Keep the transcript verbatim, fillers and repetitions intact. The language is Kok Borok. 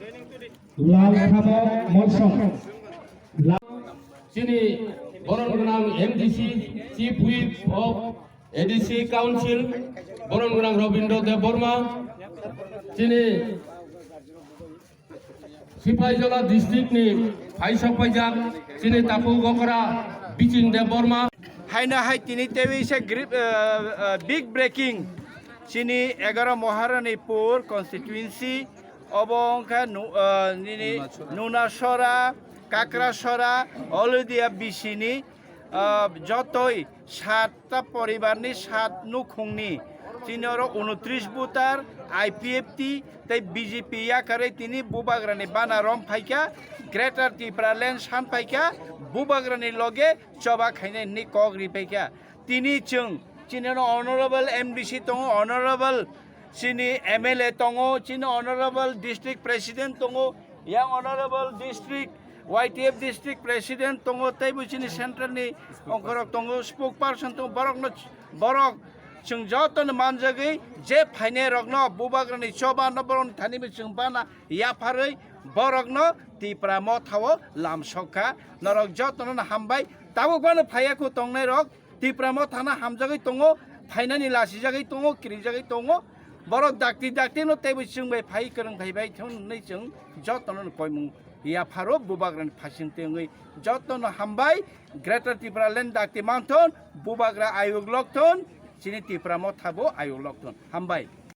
Lal Khamok Molsong. Chini boron gwnang M D C, Chief Whip of A D C Council, boron gwnang Robindra Debbarma, chini Sipaijola district ni phaisok paijak chini tapu gokra Biching Debbarma. Haino hai tini tewi se grip, eh, eh, big breaking chini egaro Maharanipur constituency obo wngkha nu-, eh, nini Nunasora, Kakrasora, Olodia bisini, ah, jotoi satta poribarni sat nukhungni chini oro unotris voter, I P F T tei B J P yakarwi tini bubagrani bana rom phaikha, Greater Tipraland san phaikha, bubagrani loge choba khainani kok ri phaikha. Tini chwng chini Honorable M D C tongo, Honorable chini M L A tongo, chini Honorable District President tongo, yang Honorable District Y T F District President tongo, teibo chini central ni ongkhorok tongo, spokesperson tongo, borokno, borok chwng jotono manjagwi je phainai rokno bubagrani choba no borokni thani bo chwng bana yapharwi borokno Tipra Motha o lamsok kha. Norok jotono hambai, tabuk bano phaiya khu tongnai rok. Tipra Motha no hamjagwi tongo, phainani lasijagwi tongo, kirijagwi tongo. Borok dakti dakti no teibo chwng bai phai kwrwng phai bai thung hwnwi chwng jotono koimung yapharo bubagrani phasing tengwi jotono hambai. Greater Tipraland dakti manthon, bubagra ayuk lokthon, chini Tipra Motha bo ayuk lokthon. Hambai.